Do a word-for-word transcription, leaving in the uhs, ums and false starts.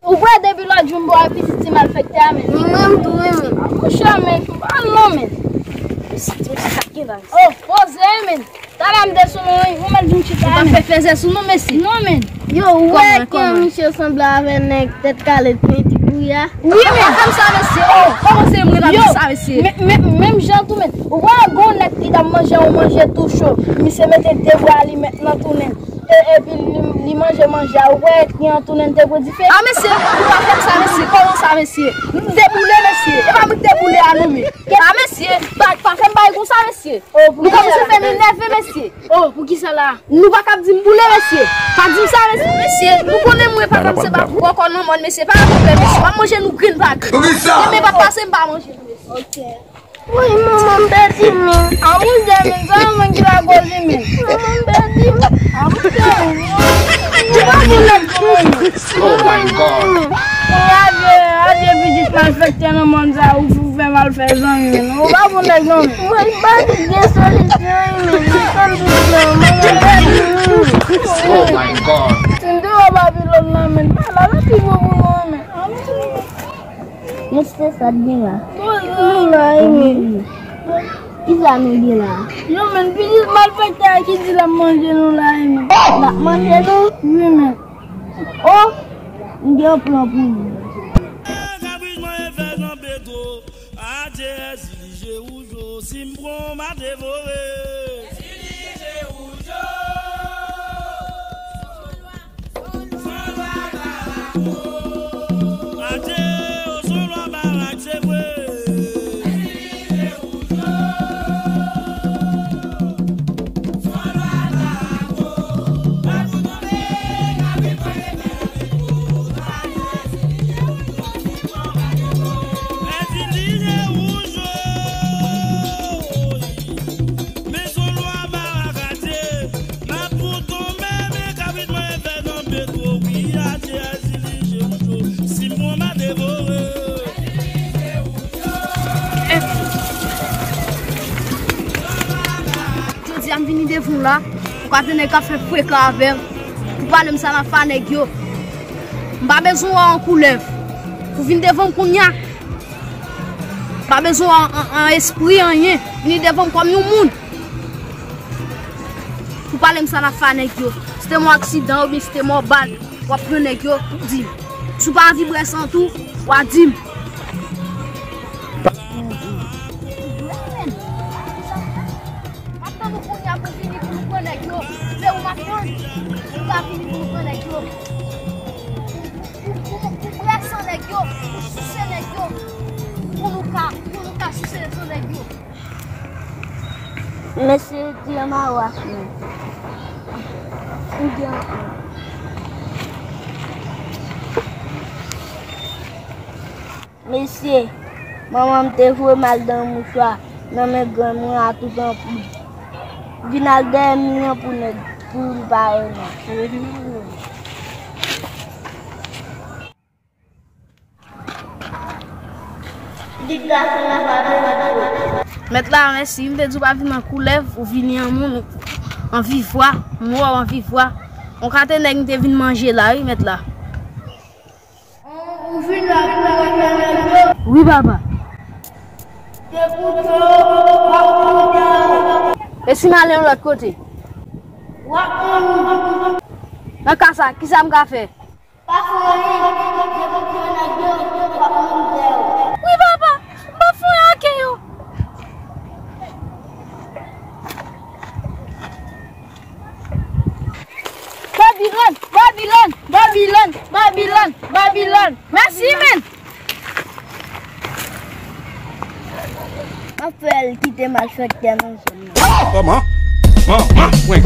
Ou kwè depi lòt jou m pa wè pitit ti malfektè a, men? Ni mwen m tou, wi, men. Monchè, men, pa non, men. Pitit ti mesye sa gen la. Oh, poze, men. Talè m te sou nou, wi. Ou mèt vin chita, men. Ou pa fè fèzè sou nou, mesye. Non, men. Yo, ou wè ke misye sanble avè nèg tèt kale ki gen ti bri a? Wi, men. Pa fè m sa, mesye. Oh, kòman se mwen la, sa, mesye? Men, men, menm jan tou, men. Ou wè gon nèg ki t ap manje yon manje tou cho. Misye mete de bra li mèt nan tounen. E, epi li, li manje manje a, ou wè ki an tounen te pran dife. A, mesye, ou pa fè m sa, mesye. Kòman sa, mesye? M deboule, mesye. E pa mwen ki deboule a, non, men. A, mesye, pa, pa fè m bagay konsa, mesye. Nou kòmanse fè m enève, mesye. Oh, pou ki sa la? Nou pa kab di m boule, mesye. Pa di m sa, mesye. Mesye, nou konnen mwen pa kab se pa pou ankò nan mòn, mesye. Pa gen pwoblèm, mesye. M ap manje nou grenn pa grenn. Pou ki sa? Demen pa pase, m pa manje nou, mesye. Ok. Woy, manman m pèdi men. A, monchè, men, sa yon moun ki pa koze, men. Manman m pèdi men. A, monchè, men. Ou pa bon nèg non, men. Oh my God. Adye, adye, pitit malfektè nan mòn sa, ou fou fè mal fè zanmi, men. Ou pa bon nèg non, men. Mwen pa gen solisyon, men. Li konn tout plan. Manman m pèdi men. Oh my God. Si m te wè Babilòn nan, men, pa la, la pi bon pou nou, men. A, monchè. Mesye, sa t gen la? Poze nou la, wi, men. Kisa nou gen la? Yo, men, pitit malfektè a ki di l ap manje nou la, wi, men. L ap manje nou? Wi, men. Oh, m gen yon plan pou nou. Kabrit mwen fè nan beto, adye, Ezili je woujo, si m pran w, m a devore. Ezili je woujo. Men son lwa barakate, n ap pou tonbe, men kabrit mwen fè nan beto, wi, adye, Ezili je woujo, si m pran m a devore. Jodi a m vini devan w la, ou ka te nèg k ap fè frekan avè m, pou pale m sa n ap fè a nèg yo. M pa bezwen wè w an koulèv, pou vin devan m kounye a. Pa bezwen an, an, an espri, anyen. Vini devan m kòm yon moun. Pou pale m sa n ap fè a nèg yo. Si te mò aksidan oubyen si te mò bal, w ap pran nèg yo, di m. Si w pa anvi brè san tou, w a di m. M ap tann ou kounye a pou vini pou nou pran nèg yo. Se ou m ap tann. Ou ka vini pou nou pran nèg yo. Pou, pou, pou brè san nèg yo, pou souse nèg yo. Pou nou ka, pou nou ka souse san nèg yo. Mesye, di an mawas mwen. Ou gen anpil. Mesye, manman m te voye m al dan mouchwa nan men grann mwen a tout anpil. Vin al dèyè mi an pou nèg, pou li pa wè nou. Mèt la, mèsi. M te di w pa vin an koulèv, ou vini an moun, an vivwa, m wè w an vivwa. On kate nèg m te vin manje la, wi, mèt la. Ou fin la pou mwen fè nèg yo. Wi, papa. Se pou sa w ap moute. E si m ale yon lòt kote? W ap mouri. Nan ka sa, kisa m ka fè? Pa fè anyen. Se pou sa nèg yo, w ap mouri dèyè w. Wi, papa. M pa fè anyen ak yo. Babilòn, Babilòn, Babilòn, Babilòn, Babilòn. Mèsi, men. M ap fè l kite malfektè nan zòn nan. Kòman? Kòman? Mwen.